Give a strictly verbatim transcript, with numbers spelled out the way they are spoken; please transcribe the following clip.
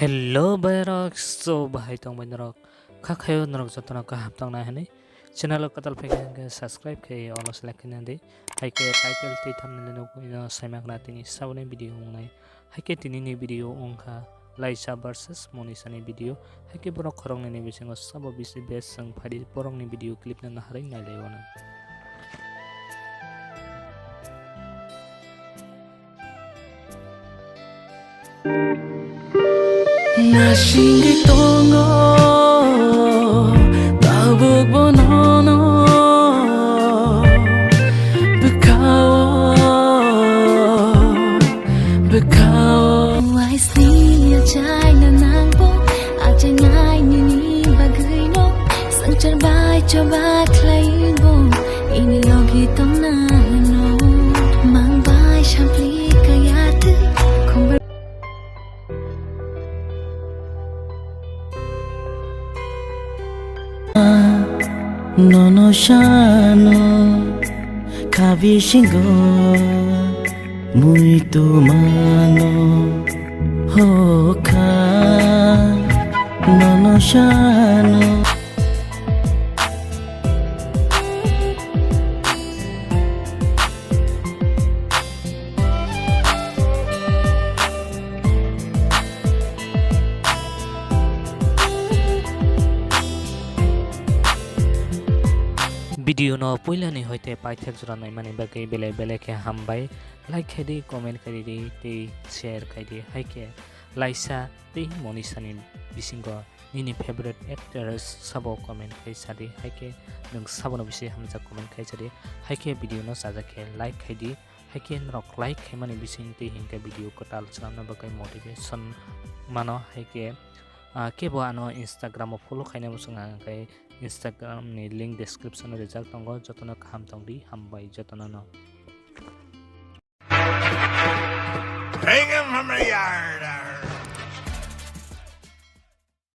Hello, bairok, so bahai tong bai norok? Kha khayo norok jotono kaham tong nai hani. Channel o katal phai khe hwnkhe subscribe khe olo select khe nang di. Hai khe title tei thumbnail no nugwi no saimak na tini saboni video wngnai. Hai khe tini ni video wngkha Laisa versus Monisa ni video. Hai khe borok khoroknwi ni bisingo sabo bisi best swng phai di, borok ni video clip no naharwi nai lai o nang. Nasingwi tongo tabuk bonono bwkhao, bwkhao. Waisni yachaina nangbo, achainai nini bagwino, swngchar bai choba khlaibo, ini logi tongna hwno, mang bai sampli kaya twi, khumbar. Nono sano kha bisingo muitu mano hokha, nono sano. Video no puilani hoite paithak jora naimani bagwi belai belai khe hambai. Like khai di, comment khai di, tei share khai di. Hai khe Laisa tei Monisa ni bisingo nini favorite actress sabo comment khai sa di. Hai khe nwng sabono bisi hamjak comment khai sa di. Hai khe video no chajak khe like khai di. Hai khe norok like khaimani bising twi hinkhe video kwtal swnamna bagwi motivation mano. Hai khe, ah, kebo ano Instagram o follow khaina muchung ang khe Instagram ni link description o rijak tongo. Jotono kaham tong di, hambai jotono no. Hang him from the yard.